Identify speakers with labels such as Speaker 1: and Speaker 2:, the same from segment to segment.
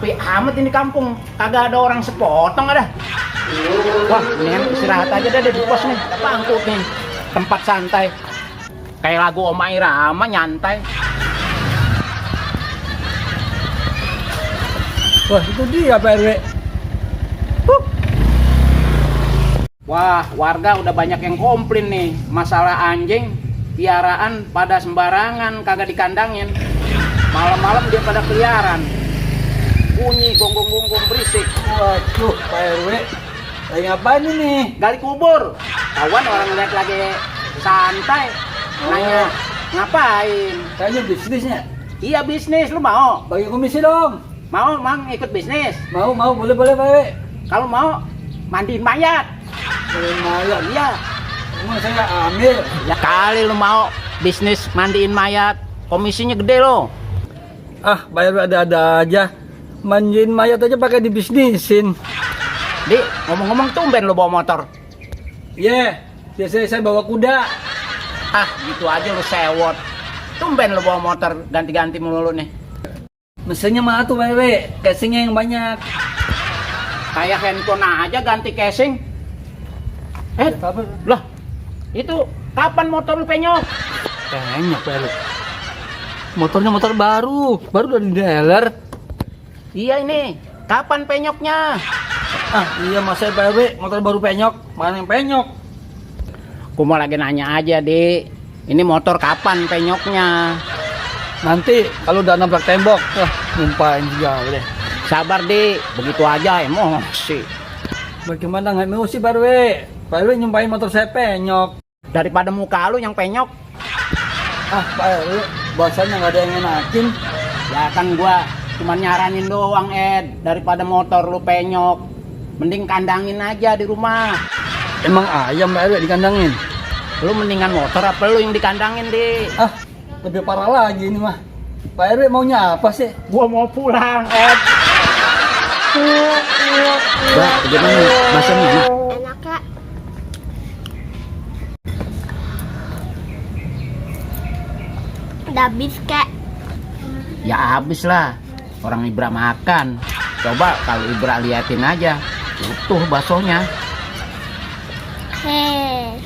Speaker 1: sepi amat ini kampung, kagak ada orang sepotong ada. Wah, mendingan istirahat aja deh di pos nih, pangkut nih, tempat santai. Kayak lagu Oma Irama, nyantai.
Speaker 2: Wah, itu dia Pak RW.
Speaker 1: Wah, warga udah banyak yang komplain nih masalah anjing piaraan pada sembarangan, kagak dikandangin. Malam-malam dia pada keliaran, bunyi gonggong-gonggong berisik.
Speaker 2: Waduh, Pak RW, lagi ngapain ini?
Speaker 1: Gali kubur. Kawan orang lihat lagi santai, nanya ngapain?
Speaker 2: Kayaknya bisnisnya.
Speaker 1: Iya bisnis, lu mau?
Speaker 2: Bagi komisi dong.
Speaker 1: Mau mang ikut bisnis?
Speaker 2: Mau, boleh Pak RW.
Speaker 1: Kalau mau mandiin mayat.
Speaker 2: Mayat.
Speaker 1: Iya.
Speaker 2: Emang saya ambil.
Speaker 1: Ya kali lu mau bisnis mandiin mayat, komisinya gede lo.
Speaker 2: Ah, Pak RW ada-ada aja. Mandiin mayat aja pakai dibisnisin.
Speaker 1: Di, ngomong-ngomong tumben lu bawa motor.
Speaker 2: Iya, biasanya saya bawa kuda.
Speaker 1: Ah, gitu aja lu sewot. Tumben lu bawa motor ganti-ganti melulu nih.
Speaker 2: Mesinnya mah tuh Pak RW, casingnya yang banyak.
Speaker 1: Kayak handphone aja ganti casing.
Speaker 2: Apa?
Speaker 1: Lah, itu kapan motor lu penyok?
Speaker 2: Penyok Pak RW. Motornya motor baru dari dealer.
Speaker 1: Iya ini, kapan penyoknya?
Speaker 2: Ah iya mas saya Pak RW, motor baru penyok. Mana yang penyok?
Speaker 1: Aku mau lagi nanya aja, Di. Ini motor kapan penyoknya?
Speaker 2: Nanti kalau udah nabrak tembok, numpain juga deh.
Speaker 1: Sabar, Di. Begitu aja emosi.
Speaker 2: Bagaimana nggak emosi Pak RW? Pak RW nyumpain motor saya penyok.
Speaker 1: Daripada muka lu yang penyok.
Speaker 2: Ah Pak RW, bahasanya nggak ada yang enakin.
Speaker 1: Ya kan gua cuma nyaranin doang, Ed. Daripada motor lu penyok, mending kandangin aja di rumah.
Speaker 2: Emang ayam Pak RW dikandangin?
Speaker 1: Lu mendingan motor apa lu yang dikandangin, Di?
Speaker 2: Ah, lebih parah lagi ini mah. Pak RW maunya apa sih?
Speaker 1: Gua mau pulang, Ed. Bah, gimana bahasanya?
Speaker 3: Enak ya. Udah habis kek.
Speaker 1: Ya habis lah. Orang Ibra makan. Coba kalau Ibra liatin aja, utuh baksonya.
Speaker 3: Hei,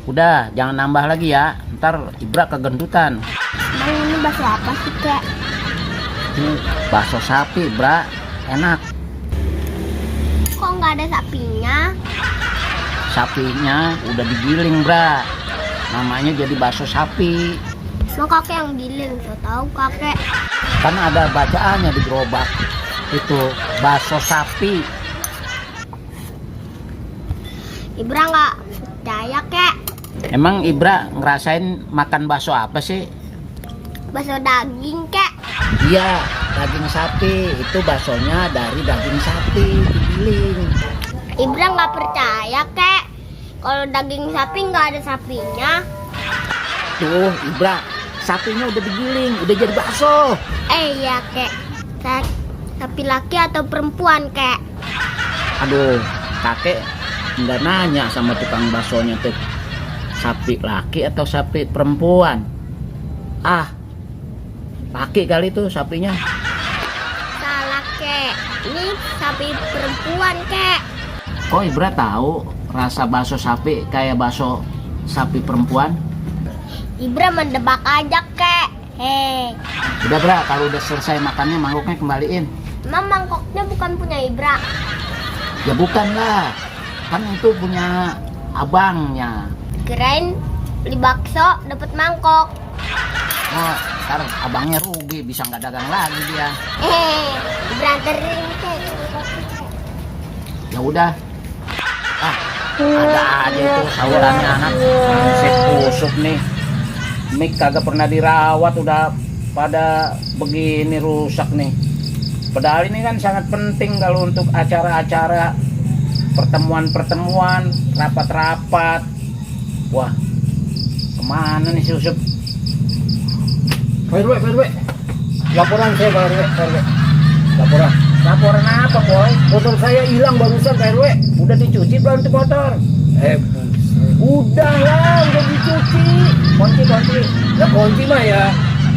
Speaker 1: Udah, jangan nambah lagi ya. Ntar Ibra kegendutan.
Speaker 3: bang ini bakso apa sih kek?
Speaker 1: Ini bakso sapi, Bra. Enak.
Speaker 3: Kok nggak ada sapinya?
Speaker 1: Sapinya udah digiling, Bra. Namanya jadi bakso sapi.
Speaker 3: Mau kakek yang giling, so tahu kakek.
Speaker 1: Kan ada bacaannya di gerobak. Itu bakso sapi.
Speaker 3: Ibra nggak percaya kek.
Speaker 1: Emang Ibra ngerasain makan bakso apa sih?
Speaker 3: Bakso daging kek.
Speaker 1: Iya, daging sapi. Itu baksonya dari daging sapi digiling.
Speaker 3: Ibra nggak percaya kek. Kalau daging sapi nggak ada sapinya.
Speaker 1: Tuh, Ibra, sapinya udah digiling, udah jadi bakso.
Speaker 3: Iya kek. Sapi laki atau perempuan kek?
Speaker 1: Aduh, kakek nggak nanya sama tukang baksonya tuh. Sapi laki atau sapi perempuan? Ah, laki kali tuh sapinya.
Speaker 3: Salah kek. Ini sapi perempuan kek.
Speaker 1: Kok Ibra tahu rasa bakso sapi kayak bakso sapi perempuan?
Speaker 3: Ibra mendebak aja kek. Hei,
Speaker 1: Udah, Bra, kalau udah selesai makannya mangkoknya kembaliin.
Speaker 3: emang mangkoknya bukan punya Ibra.
Speaker 1: Ya bukan lah, kan itu punya abangnya.
Speaker 3: Kirain beli bakso dapat mangkok.
Speaker 1: Oh, ntar abangnya rugi, bisa nggak dagang lagi dia.
Speaker 3: Ibra anterin kek.
Speaker 1: Ya udah. Ah, ada aja itu sahurannya anak. Set kusuk nih. Mik kagak pernah dirawat udah pada begini rusak nih. Padahal ini kan sangat penting kalau untuk acara-acara pertemuan-pertemuan, rapat-rapat. Wah, kemana nih si Usup?
Speaker 2: Pak RW. Laporan saya Pak RW. Laporan.
Speaker 1: Laporan apa, Boy?
Speaker 2: Motor saya hilang barusan Pak RW.
Speaker 1: Udah dicuci belum tuh motor?
Speaker 2: Udah lah, udah dicuci.
Speaker 1: Kunci.
Speaker 2: Ya kunci mah ya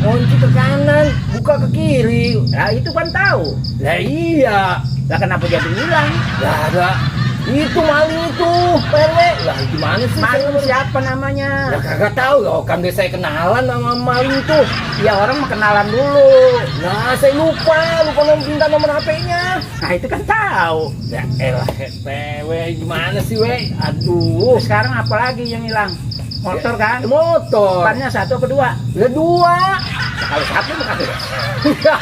Speaker 4: kunci ke kanan, buka ke kiri.
Speaker 1: Lah itu kan tahu.
Speaker 4: Lah iya.
Speaker 1: Lah kenapa jadi hilang?
Speaker 4: Lah ada itu maling itu, Pak RW. Lah gimana sih?
Speaker 1: Maling siapa namanya?
Speaker 4: Lah kagak tahu loh, kan dia saya kenalan sama maling itu.
Speaker 1: Ya orang mau kenalan dulu.
Speaker 4: Nah, saya lupa minta nomor HP-nya.
Speaker 1: Nah itu kan tahu.
Speaker 4: Ya elah, PW gimana sih, we? Aduh,
Speaker 1: Sekarang apa lagi yang hilang? Motor kan?
Speaker 4: motor.
Speaker 1: Bannya satu apa dua?
Speaker 4: Lah dua.
Speaker 1: Nah, kalau satu mah kagak.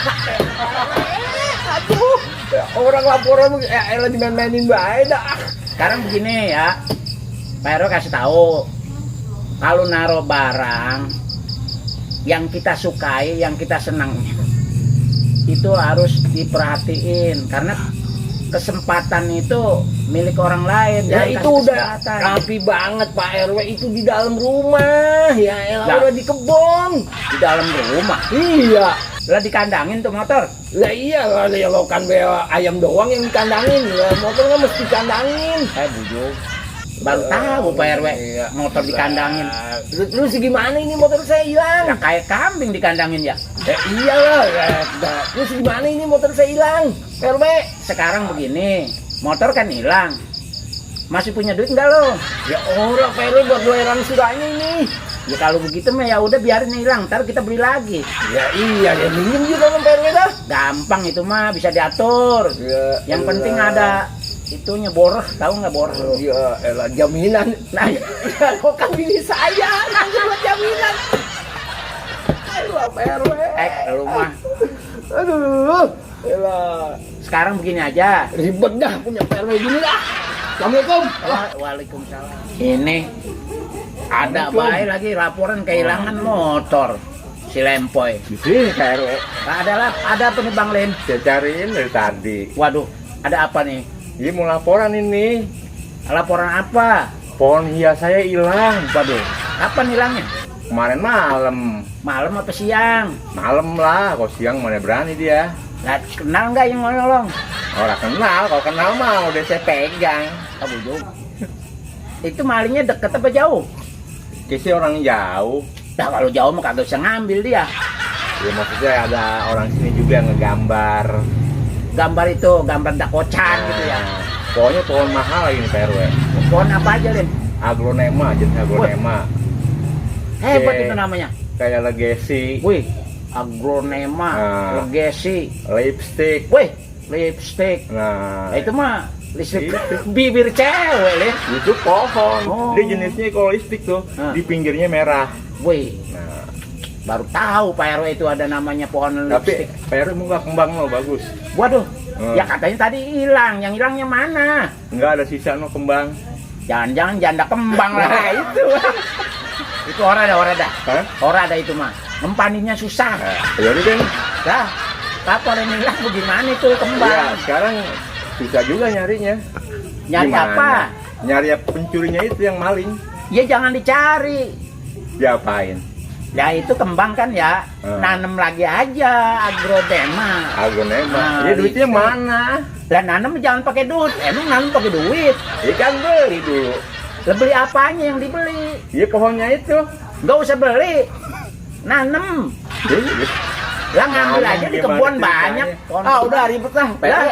Speaker 4: Aduh, orang laporan elah dimain-mainin bae dah.
Speaker 1: Sekarang begini ya, Pak RW kasih tahu, kalau naruh barang yang kita sukai, yang kita senang, itu harus diperhatiin karena kesempatan itu milik orang lain.
Speaker 4: Ya
Speaker 1: Jangan
Speaker 4: itu
Speaker 1: kasih
Speaker 4: udah
Speaker 1: kesempatan.
Speaker 4: rapi banget Pak RW, itu di dalam rumah. Ya elah,
Speaker 1: Lah.
Speaker 4: udah di kebon.
Speaker 1: Di dalam rumah.
Speaker 4: Iya.
Speaker 1: Lah dikandangin tuh motor.
Speaker 4: Lah iya lah, ya lo kan ayam doang yang dikandangin. Ya, motornya mesti dikandangin.
Speaker 1: Bujuk. Baru tahu Pak RW,
Speaker 4: Iya.
Speaker 1: motor dikandangin.
Speaker 4: Terus gimana ini motor saya hilang?
Speaker 1: Ya kayak kambing dikandangin ya.
Speaker 4: Ya iyalah. Terus gimana ini motor saya hilang? Pak RW.
Speaker 1: Sekarang begini, motor kan hilang. Masih punya duit enggak lo?
Speaker 4: Ya orang Pak RW buat bayaran sudahnya ini.
Speaker 1: Ya kalau begitu mah ya udah biarin hilang, ntar kita beli lagi.
Speaker 4: Ya iya, ya minjem juga sama Pak RW dah.
Speaker 1: Gampang itu mah bisa diatur.
Speaker 4: Ya,
Speaker 1: Yang penting ada itunya boreh, tahu nggak boreh?
Speaker 4: Ya elah, jaminan. Nah, ya kok kan bini saya nanti buat jaminan. Elah Pak RW.
Speaker 1: Lu mah.
Speaker 4: Aduh. Elah.
Speaker 1: Sekarang begini aja.
Speaker 4: Ribet dah punya Pak RW gini dah. Assalamualaikum.
Speaker 1: Waalaikumsalam. Ini ada baik lagi laporan kehilangan motor si Lempoy.
Speaker 5: Di sini Kak RW.
Speaker 1: Ada apa nih Bang Lin?
Speaker 5: Saya cariin dari tadi.
Speaker 1: Waduh, ada apa nih?
Speaker 5: Ini mau laporan ini.
Speaker 1: Laporan apa?
Speaker 5: Pohon hias saya hilang.
Speaker 1: Waduh, kapan hilangnya?
Speaker 5: Kemarin malam.
Speaker 1: Malam apa siang?
Speaker 5: Malam lah. Kalau siang mana berani dia.
Speaker 1: Lah, kenal nggak yang nolong?
Speaker 5: Orang kenal. Kalau kenal mah udah saya pegang.
Speaker 1: Bujuk. Itu malingnya deket apa jauh?
Speaker 5: Kisi orang jauh.
Speaker 1: Nah kalau jauh mah kagak bisa ngambil dia.
Speaker 5: Ya maksudnya ada orang sini juga yang ngegambar.
Speaker 1: Gambar itu, gambar dakocan gitu ya.
Speaker 5: Pokoknya pohon mahal lagi nih Pak RW.
Speaker 1: Pohon apa aja, Lin?
Speaker 5: Aglonema, jenis aglonema.
Speaker 1: Hebat
Speaker 5: Oke.
Speaker 1: itu namanya.
Speaker 5: Kayak legasi,
Speaker 1: Wih, aglonema, legasi.
Speaker 5: lipstick.
Speaker 1: Wih, lipstick.
Speaker 5: Nah,
Speaker 1: Nah, itu mah lipstick
Speaker 5: Itu.
Speaker 1: bibir cewek, Lin.
Speaker 5: itu pohon.
Speaker 1: Oh.
Speaker 5: Dia jenisnya kalau lipstick tuh
Speaker 1: Nah.
Speaker 5: di pinggirnya merah.
Speaker 1: Wih,
Speaker 5: Nah,
Speaker 1: baru tahu Pak RW itu ada namanya pohon
Speaker 5: tapi
Speaker 1: lipstick.
Speaker 5: Pak RW mau nggak kembang lo bagus.
Speaker 1: Waduh,
Speaker 5: Hmm.
Speaker 1: ya katanya tadi hilang. Yang hilangnya mana?
Speaker 5: Nggak ada sisa no kembang.
Speaker 1: Jangan-jangan janda kembang lah.
Speaker 5: Nah, itu.
Speaker 1: Itu ora ada.
Speaker 5: Hah?
Speaker 1: Ora ada itu mah. Ngempaninnya susah.
Speaker 5: Nah, yaudah deh.
Speaker 1: Dah, kapan yang hilang bagaimana itu
Speaker 5: Ya,
Speaker 1: kembang?
Speaker 5: sekarang susah juga nyarinya.
Speaker 1: Nyari
Speaker 5: Gimana?
Speaker 1: apa?
Speaker 5: Nyari pencurinya itu yang maling.
Speaker 1: Ya jangan dicari.
Speaker 5: Diapain?
Speaker 1: Ya itu kembang kan ya, nanem lagi aja agrodema.
Speaker 5: Aglonema.
Speaker 1: Nah,
Speaker 5: Ya duitnya
Speaker 1: lipstick.
Speaker 5: mana?
Speaker 1: Dan nanem jangan pakai duit. Emang nanem pakai duit?
Speaker 5: Ikan beli dulu.
Speaker 1: Lah beli apanya yang dibeli?
Speaker 5: Iya pohonnya itu.
Speaker 1: Nggak usah beli. Nanem. Lah ngambil
Speaker 5: Nanem
Speaker 1: aja di
Speaker 5: gimana
Speaker 1: kebun
Speaker 5: ceritanya?
Speaker 1: banyak.
Speaker 4: Udah ribet lah. Pak
Speaker 1: Lah,
Speaker 4: RW.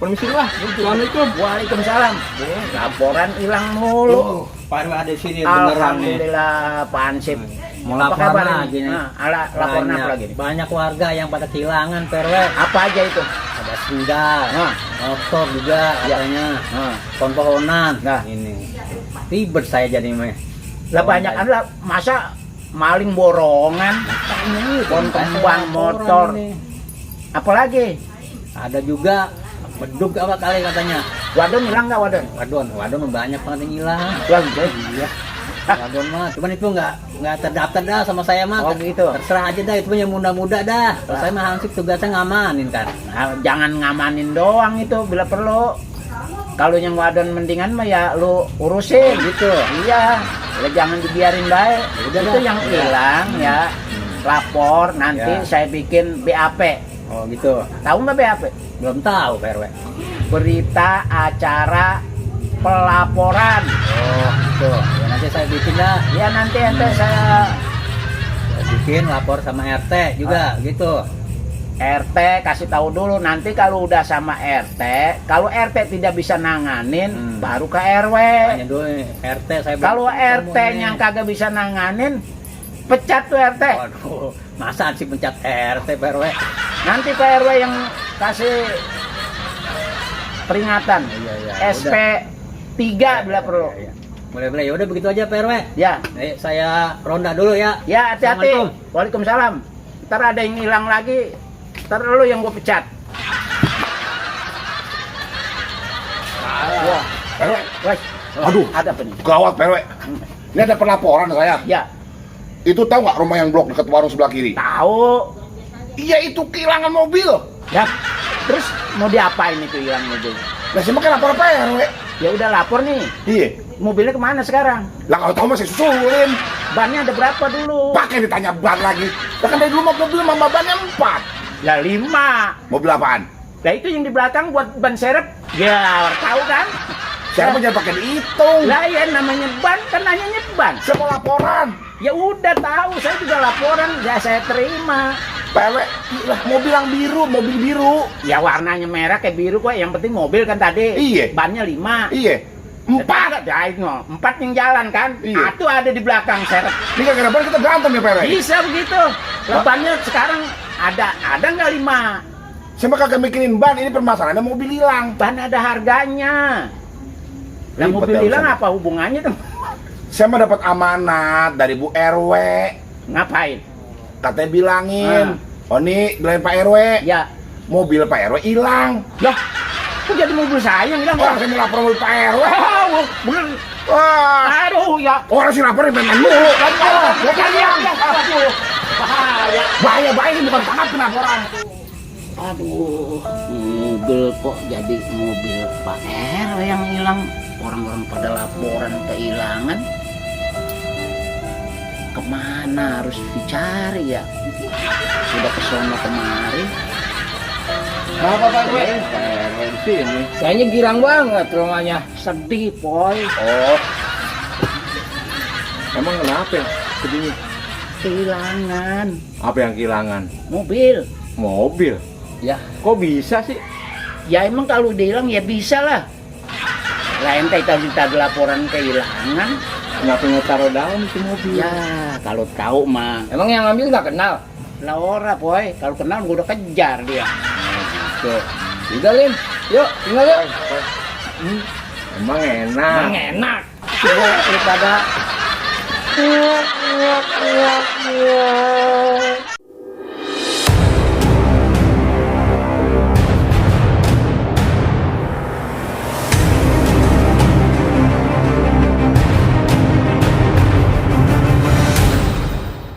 Speaker 4: Permisi lah.
Speaker 1: Assalamualaikum. Waalaikumsalam. Laporan hilang mulu.
Speaker 4: Pak RW ada di sini beneran nih.
Speaker 1: Alhamdulillah Pak Ansip.
Speaker 6: Mau
Speaker 1: Apa
Speaker 6: laporan
Speaker 1: kabar
Speaker 6: lagi
Speaker 1: ini?
Speaker 6: nih.
Speaker 1: Laporan apa lagi nih?
Speaker 6: Banyak warga yang pada kehilangan PRW.
Speaker 1: Apa aja itu?
Speaker 6: Ada sendal,
Speaker 1: Nah.
Speaker 6: motor juga katanya,
Speaker 1: Nah.
Speaker 6: pohon-pohonan.
Speaker 1: Nah.
Speaker 6: Ini ribet saya jadi meh.
Speaker 1: Lah banyak kan lah, masa maling borongan, pohon kembang, motor, apalagi?
Speaker 6: Ada juga bedug apa kali katanya.
Speaker 1: Wadon hilang nggak wadon?
Speaker 6: Wadon banyak banget yang hilang.
Speaker 1: Hilang,
Speaker 6: Iya. Wadon mah, cuman itu nggak terdaftar dah sama saya mah.
Speaker 1: Oh, gitu.
Speaker 6: Terserah aja dah, itu yang muda-muda dah. Kalau saya mah hansip tugasnya ngamanin kan.
Speaker 1: Nah, jangan ngamanin doang itu bila perlu. Kalau yang wadon mendingan mah ya lu urusin gitu. Iya, lah jangan dibiarin baik.
Speaker 6: Udah
Speaker 1: Itu
Speaker 6: dah.
Speaker 1: yang
Speaker 6: Iya.
Speaker 1: hilang ya. Lapor nanti
Speaker 6: Ya.
Speaker 1: saya bikin BAP.
Speaker 6: Oh gitu.
Speaker 1: Tahu nggak BAP?
Speaker 6: Belum tahu PRW.
Speaker 1: Berita acara pelaporan.
Speaker 6: Oh gitu. Ya nanti saya bikin dah.
Speaker 1: Ya nanti ente saya
Speaker 6: mungkin lapor sama RT juga gitu.
Speaker 1: RT kasih tahu dulu, nanti kalau udah sama RT, kalau RT tidak bisa nanganin, baru ke RW.
Speaker 6: Tanya dulu nih, RT saya belum
Speaker 1: Kalau
Speaker 6: ketemu
Speaker 1: RT
Speaker 6: nih.
Speaker 1: yang kagak bisa nanganin, pecat tuh RT.
Speaker 6: Waduh, masa sih pencet RT PRW?
Speaker 1: Nanti Pak RW yang kasih peringatan.
Speaker 6: Iya,
Speaker 1: SP 3 bila perlu.
Speaker 6: Iya. Boleh, ya udah begitu aja PRW.
Speaker 1: Ya,
Speaker 6: Saya ronda dulu ya.
Speaker 1: ya hati-hati.
Speaker 6: Assalamualaikum.
Speaker 1: Waalaikumsalam. Ntar ada yang hilang lagi, ntar lu yang gue pecat. Wah,
Speaker 4: PRW,
Speaker 1: woi,
Speaker 4: aduh,
Speaker 1: ada apa nih?
Speaker 4: gawat PRW. Ini ada pelaporan saya.
Speaker 1: Ya,
Speaker 4: Itu tahu nggak rumah yang blok dekat warung sebelah kiri?
Speaker 1: tahu.
Speaker 4: Iya, itu kehilangan mobil.
Speaker 1: Ya, terus mau diapain itu hilang mobil?
Speaker 4: Nah, sih makanya lapor PRW.
Speaker 1: Ya udah lapor nih.
Speaker 4: Iya.
Speaker 1: Mobilnya kemana sekarang?
Speaker 4: Lah kalau tahu masih susulin.
Speaker 1: Bannya ada berapa dulu?
Speaker 4: Pakai ditanya ban lagi. Lah kan dari dulu mobil mama bannya 4.
Speaker 1: Ya 5.
Speaker 4: Mobil apaan?
Speaker 1: Nah itu yang di belakang buat ban serep. Ya tahu kan?
Speaker 4: Saya mah jangan pakai dihitung.
Speaker 1: Lah ya namanya ban kan nanyanya ban.
Speaker 4: Saya mau laporan.
Speaker 1: Ya udah tahu, saya juga laporan, ya saya terima.
Speaker 4: PRW, lah mobil yang biru, mobil biru.
Speaker 1: Ya warnanya merah kayak biru kok, yang penting mobil kan tadi.
Speaker 4: Iya.
Speaker 1: Bannya 5.
Speaker 4: Iya. 4.
Speaker 1: Ya itu 4 yang jalan kan?
Speaker 4: Iya.
Speaker 1: Itu ada di belakang serep.
Speaker 4: Ini gara-gara ban kita berantem ya PRW.
Speaker 1: Bisa begitu. Lah, bannya sekarang ada nggak 5?
Speaker 4: Saya mah kagak mikirin ban, ini permasalahannya mobil hilang.
Speaker 1: Ban ada harganya. Lah
Speaker 4: Ribet
Speaker 1: mobil
Speaker 4: ya
Speaker 1: hilang
Speaker 4: urusannya.
Speaker 1: apa hubungannya tuh?
Speaker 4: Saya mah dapat amanat dari Bu RW.
Speaker 1: Ngapain?
Speaker 4: Katanya bilangin. Oh nih, bilangin Pak RW.
Speaker 1: Ya,
Speaker 4: Mobil Pak RW hilang.
Speaker 1: lah, kok jadi mobil saya yang hilang?
Speaker 4: Wah, saya mau lapor mobil Pak RW.
Speaker 1: Wah, bener.
Speaker 4: Wah,
Speaker 1: Aduh, ya.
Speaker 4: orang sih laporin main mulu.
Speaker 1: Ya, ya, ya. Aduh, bahaya.
Speaker 4: Bahaya ini bukan tangkap laporan.
Speaker 1: Aduh, mobil kok jadi mobil Pak RW yang hilang. Orang-orang pada laporan kehilangan. Kemana harus dicari ya? Sudah kesana kemari.
Speaker 5: Kenapa Pak RW?
Speaker 1: Sini.
Speaker 5: Kayaknya girang banget rumahnya.
Speaker 1: Sedih, Poy.
Speaker 5: Oh. Emang kenapa ya? Sedihnya?
Speaker 1: Kehilangan
Speaker 5: Apa yang kehilangan?
Speaker 1: mobil.
Speaker 5: Mobil.
Speaker 1: Ya,
Speaker 5: Kok bisa sih?
Speaker 1: ya emang kalau dihilang ya bisa lah. Lah ente tadi laporan kehilangan.
Speaker 5: Kenapa nggak taruh dalam si mobil?
Speaker 1: Ya, kalau tahu mah.
Speaker 5: Emang yang ngambil nggak kenal?
Speaker 1: Lah ora, Poy. Kalau kenal gua udah kejar dia.
Speaker 5: Tuh. Tinggalin. Yuk, tinggal yuk. Emang enak.
Speaker 1: Emang enak. Coba daripada